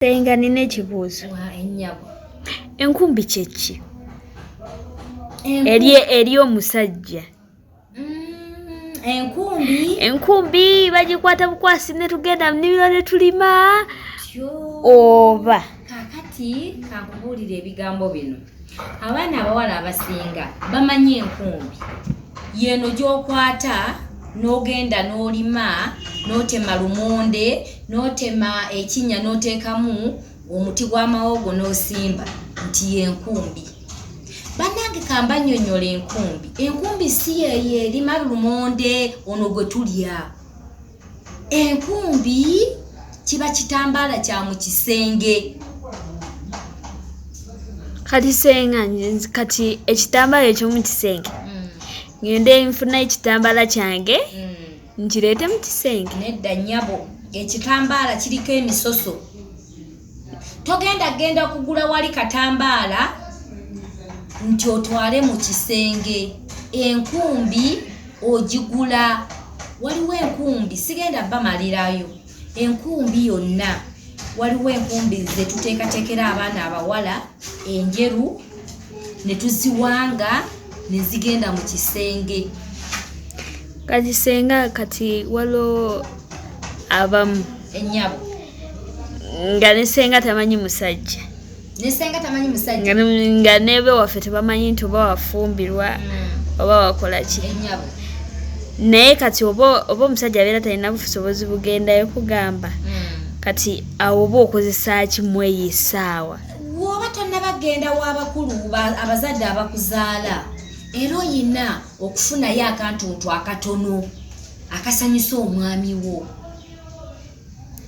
Ssenga nina ekibuuzo. Ennyabo. Enkumbi kye ki? Eri eri omusajja. Enkumbi. Enkumbi bagikwata bukwasi ne tugenda mu nnimiro ne tulima oba. Kaakati kankubuulire ebigambo bino. Abaana abawala abasinga bamanyi enkumbi yeeno gy'okwata n'ogenda n'olima n'otema lumonde n'otema ekinnya n'oteekamu omuti gw'amawogo n'osimba nti y'enkumbi. Bannange kambanyonyola enkumbi. Enkumbi si yeeyo erima lumonde ono gwe tulya. Enkumbi kiba kitambaala kya mu kisenge. Kati senga kati ekitambaala eky'omu kisenge ngende nfuna ekitambaala kyange nkireete mu kisenge? Nedda nnyabo, ekitambaala kiriko emisoso. Togenda genda kugula wali katambaala nti otwale mu kisenge. Enkumbi ogigula, waliwo enkumbi sigenda bamalirayo enkumbi yonna. Waliwo enkumbi ze tuteekateekera abaana abawala enjeru ne tuziwanga ne zigenda mu kisenge. Kati senga kati waliwo abamu ennyabo nga ne senga tamanyi musajja. Ne senga tamanyi musajja. Nga nebe waffe tebamanyi nti oba wafumbirwa oba wakola ki. Ennyabo. Naye kati oba omusajja abeera talina busobozi bugendayo kugamba. Kati awo oba okozesa ki mweyo essaawa? Bw'oba tonnabagenda w'abakulu abazadde abakuzaala era oyina okufunayo akantuntu akatono akasanyusa omwami wo.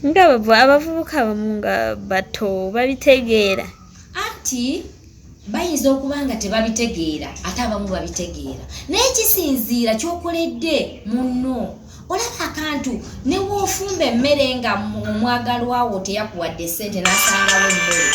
Nga abavubuka abamu nga bato babitegeera. Anti bayinza okuba nga tebabitegeera ate abamu babitegeera naye kisinziira ky'okoledde munno. Olaba akantu ne w'ofumba emmere nga omwagalwa wo teyakuwadde ssente n'asangawo emmere.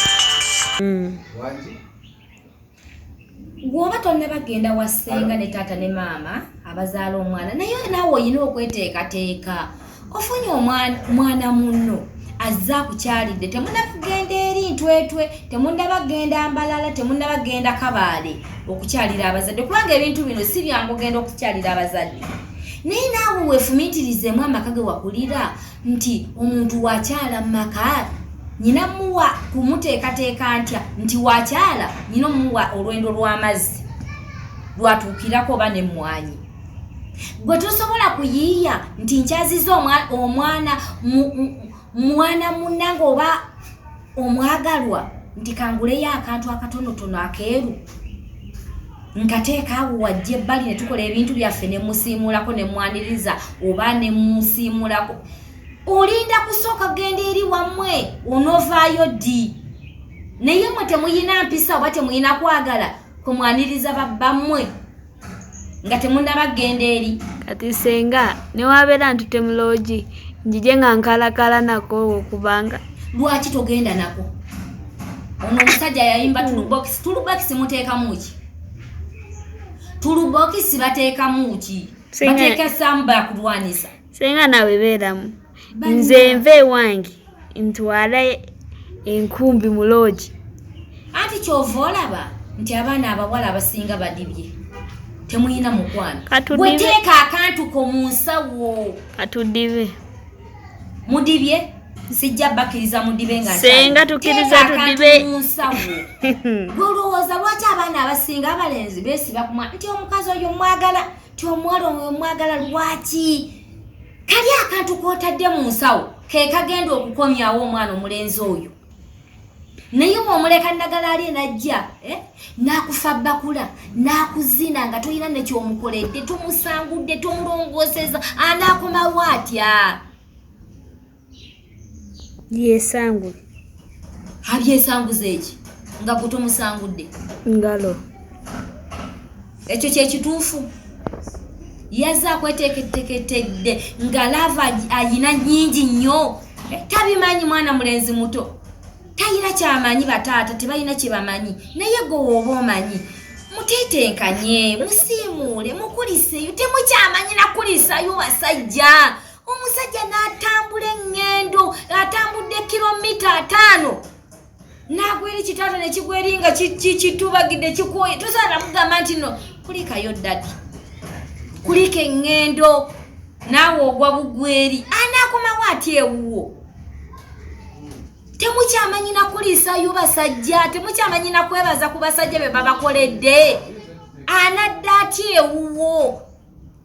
Bw'oba tonnabagenda wa ssenga ne taata ne maama abazaala omwana naye naawe olina okweteekateeka. Ofunye omwana munno azze akukyalidde, temunnabagenda eri Ntwetwe, temunnabagenda Mbalala, temunnabagenda Kabaale okukyalira abazadde, kubanga ebintu bino si byangu ogenda okukyalira abazadde. Naye naawe weefumiitirizeemu amaka ge wakulira nti omuntu wakyala mu maka nyina muwa kumuteekateeka ntya nti wakyala nyina omuwa olwendo lw'amazzi lwatuukirako oba n'emmwanyi. Gwe tosobola kuyiiya nti nkyaziza omwana mwana munnange oba omwagalwa nti kanguleyo akantu akatonotono akeeru nkateeka awo wajja ebbali ne tukola ebintu byaffe ne musiimuulako ne mwaniriza oba ne musiimuulako. Olinda kusooka kugenda eri wammwe onoovaayo ddi? Naye mmwe temuyina mpisa oba temuyina kwagala kumwaniriza babbammwe nga temunnaba kugenda eri. Kati senga newabeera ntute mu loogi njije nga nkalakala nako okubanga. Lwaki togenda nako? Ono omusajja yayimba tulubokisi. Tulubokisi muteekamu ki? Tulubokisi bateekamu ki? Bateekesaamu bakulwanisa. Senga naawe beeramu. Nze nva ewange ntwala enkumbi mu loogi. Anti ky'ova olaba nti abaana abawala abasinga badibye. Temuyina mukwano. Weteeka akantu ko mu nsawo. Katudibe. Mudibye? Sijja bakkiriza mudibe nga senga tukkiriza tudibe mu nsawo. Gwe olowooza lwaki abaana abasinga abalenzi beesiba ku mwana nti omukazi oyo mwagala, nti omuwala oyo mwagala lwaki? Kali akantu k'otadde mu nsawo ke kagenda okukomyawo omwana omulenzi oyo. Naye bw'omuleka nnagala ali n'ajja n'akufa bakula n'akuzina nga tolina ne ky'omukoledde, tomusangudde, tomulongoosezza, anaakomawo atya? Yeesangule. Abyesanguza eki nga gwe tomusangudde? Ngalo. Ekyo kye kituufu. Yazze akweteeketeekedde nga laava ayina nnyingi nnyo. Tabimanyi mwana mulenzi muto. Talina kyamanyi, bataata tebalina kye bamanyi. Naye gwe w'oba omanyi mutetenkanye, musiimuule, mukuliseeyo. Temukyamanyi nakulisaayo basajja. Omusajja n'atambula eŋŋendo, atambudde kilomita 5, n'agwa eri kitaata ne kigwa eri nga kitubagidde kikooye. Tosobola mugamba nti no kulikayo ddadi, kulika eŋŋendo, naawe ogwa bugweri. Anaakomawo atya ewuwo? Temukyamanyi na kuliisayo basajja, temukyamanyi na kwebaza ku basajja be babakoledde. Anadda atya ewuwo?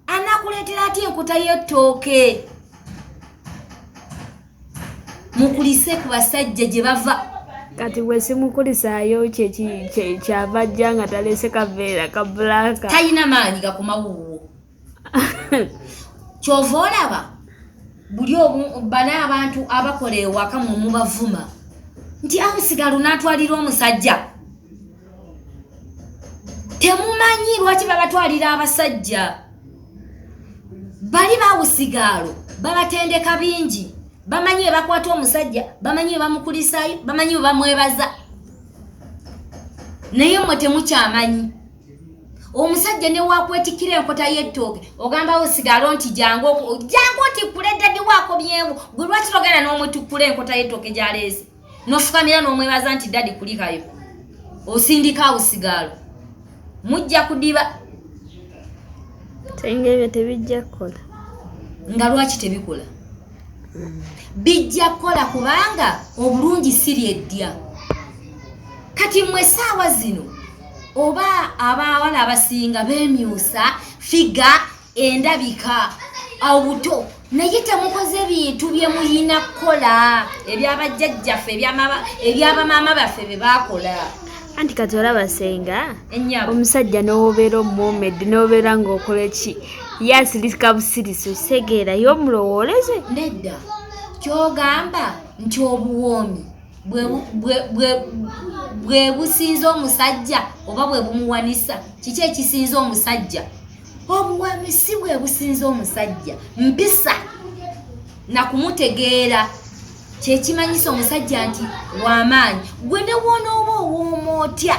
Anaakuleetera atya enkota y'ettooke? Mukulise ku basajja gye bava. Kati bwe simukulisaayo kyava ajja nga talese kaveera ka bulaaka. Talina maanyi gakomawuwo. Kyova olaba buli bana abantu abakola ewaka mwe mubavuma nti amusigalo n'atwalira omusajja. Temumanyi lwaki babatwalira abasajja. Bali bawusigaalo babatendeka bingi, bamanyi bwe bakwata omusajja, bamanyi bwe bamukulisaayo, bamanyi bwe bamwebaza. Naye mmwe temukyamanyi. Omusajja ne wakwetikira enkota y'ettooke ogamba osigalo nti jangu otikkule ddadi waako byewo. Gwe lwaki togenda n'omutikkula enkota y'ettooke gy'aleese n'ofukamira n'omwebaza nti ddadi kulikayo? Osindika awusigaalo, mujja kudiba. Senga ebyo tebijja kukola. Nga lwaki tebikola? Bijja kukola kubanga obulungi si lyeddya. Kati mmwe essaawa zino oba abawala abasinga beemyusa figa, endabika, obuto, naye temukoze bintu bye muyina kukola ebyabajjajjaffe, ebyabamaama baffe bye baakola. Anti kati olaba senga omusajja n'obeera omumedi n'obeera ng'okola ki, ye asirika busirisi, osegeera ye omulowooleze. Nedda, kyogamba nti obuwoomi bwe businza omusajja oba bwe bumuwanisa? Kiki ekisinza omusajja? Obuwoomi si bwe businza omusajja, mpisa na kumutegeera kyekimanyisa omusajja nti w'amaanyi. Gwe ne wonooba owooma otya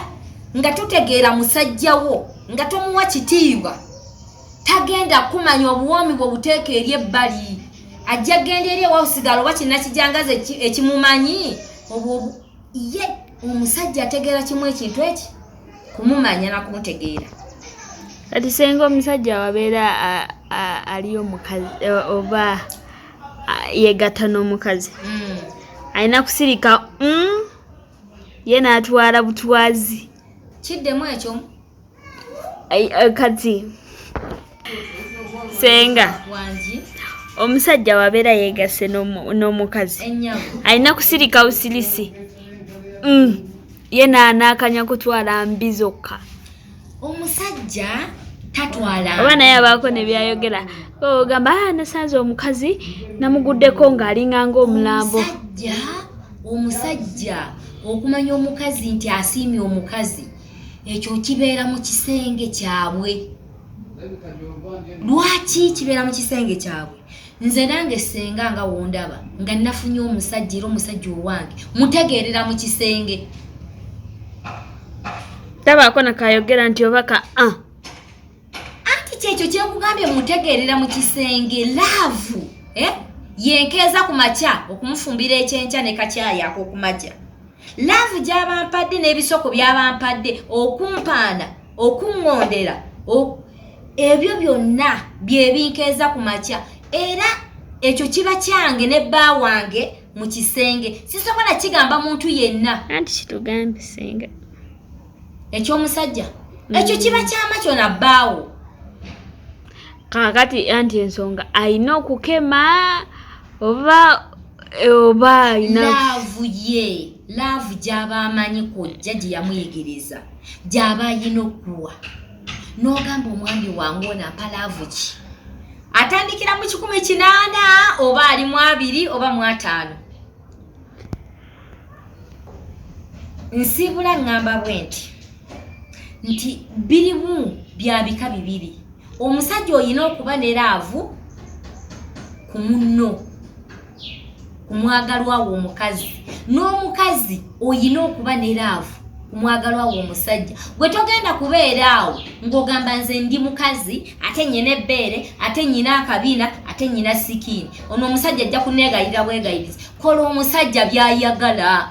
nga totegeera musajja wo, nga tomuwa kitiibwa, tagenda kumanya. Obuwoomi bwe buteeka eri ebbali, ajja genda eri ewawusigala oba kinnakijangaza ekimumanyi. Obwo ye omusajja ategeera kimu ekintu eki kumumanya na kumutegeera. Kati senga omusajja wabeera ali omukazi oba yegatta n'omukazi, alina kusirika ye n'atwala butwazi. Kiddemu ekyo. Kati senga omusajja wabeera yegasse n'omukazi, alina kusirika busirisi ye n'akanya kutwala mbi zokka? Omusajja tatwala. Oba naye abaako ne byayogera, ogamba nasanze omukazi namuguddeko ng'alinga ng'omulambo. Omusajja okumanya omukazi nti asiimye omukazi, ekyo kibeera mu kisenge kyabwe. Lwaki kibeera mu kisenge kyabwe? Nze nange senga nga wondaba nga nafunye omusajja, era omusajja owange mutegeerera mu kisenge. Tabaako nakayogera nti oba ka Anti kyekyo kyenkugambye, mutegeerera mu kisenge. Love yenkeeza ku makya okumufumbira ekyenkya ne kakyayi ak'okumakya. Love gy'abampadde n'ebisoko by'abampadde, okumpaana, okuŋŋondera, ebyo byonna byebinkeeza ku makya. Era ekyo kiba kyange ne bba wange mu kisenge, sisobola kigamba muntu yenna. Anti kitugambye senga. Ekyomusajja ekyo kiba kyama kyona bbaawo. Kaakati anti ensonga alina okukema oba alina Love ye, love gy'aba amanyi kojja gye yamuyigiriza, gy'aba ayina okuwa. N'ogamba omwami wange ono ampa love ki? Atandikira mu 180 oba ali mu 20 oba mu 50? Nsiibula ŋŋamba bwe nti birimu bya bika bibiri. Omusajja oyina okuba ne love ku munno, ku mwagalwa wo omukazi, n'omukazi oyina okuba ne love ku mwagalwa wo omusajja. Gwe togenda kubeera awo ng'ogamba nze ndi mukazi ate nyina ebbeere ate nyina akabina. Ate nyina skin, ono omusajja ajja kuneegayirira bwegayirizi. Kola omusajja byayagala.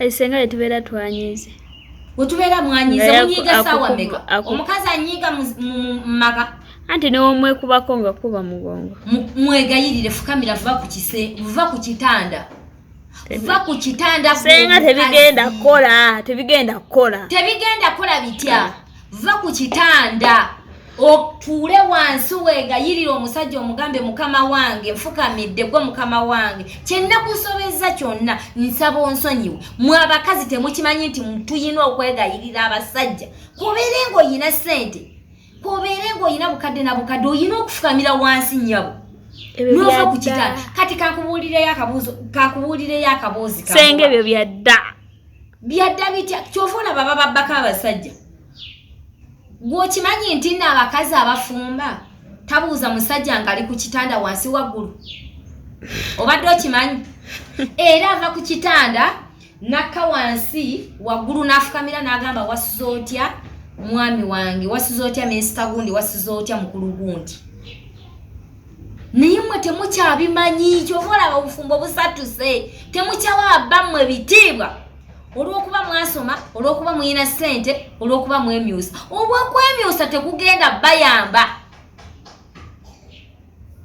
Senga tetubeera twanyiize. Wetubeera mwanyiize, munyiiga saawa meka? Omukazi anyiiga mu maka. Anti newomwekubako nga kuba mugongo. Mwegayirire, fukamira, va ku kitanda, va ku kitanda. Senga tebigenda kukola, tebigenda kukola. Tebigenda kukola bitya? Va ku kitanda, otuule wansi, weegayirire omusajja, omugambe, "Mukama wange, nfukamidde gwe mukama wange, kyennakusobeza kyonna nsaba onsonyiwe." Mwe abakazi temukimanyi nti tuyina okwegayirira abasajja. Kubeere ng'oyina ssente, kubeere ng'oyina bukadde na bukadde, oyina okufukamira wansi, nnyabo, nova ku kitanda. Kati kankubuulireyo akabuuzo, kankubuulireyo akaboozi. Senga, ebyo byadda. Byadda bitya? Kyova olaba bababbako abasajja. Gweokimanyi nti nno abakazi abafumba tabuuza musajja ng'ali ku kitanda wansi waggulu? Obadde okimanyi? Era ava ku kitanda nakka wansi waggulu n'afukamira n'agamba, "Wasuza otya mwami wange? Wasuza otya minisita gundi? Wasuza otya mukulu gundi?" Naye mmwe temukyabimanyi. Kyova olaba obufumbo busatuse. Temukyawa bammwe bitiibwa olw'okuba mwasoma, olw'okuba muyina ssente, olw'okuba mwemyusa. Obwokwemyusa tekugenda bayamba,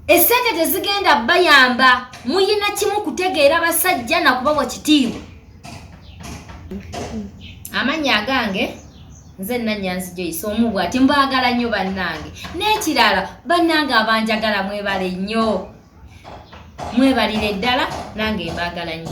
essente tezigenda bayamba. Muyina kimu, kutegeera basajja nakubawa kitiibwa. Amannya agange nze Nanyanzi Joyce, omu bwati. Mbaagala nnyo bannange. N'ekirala bannange, abanjagala mwebale nnyo, mwebalire ddala, nange mbaagala nnyo.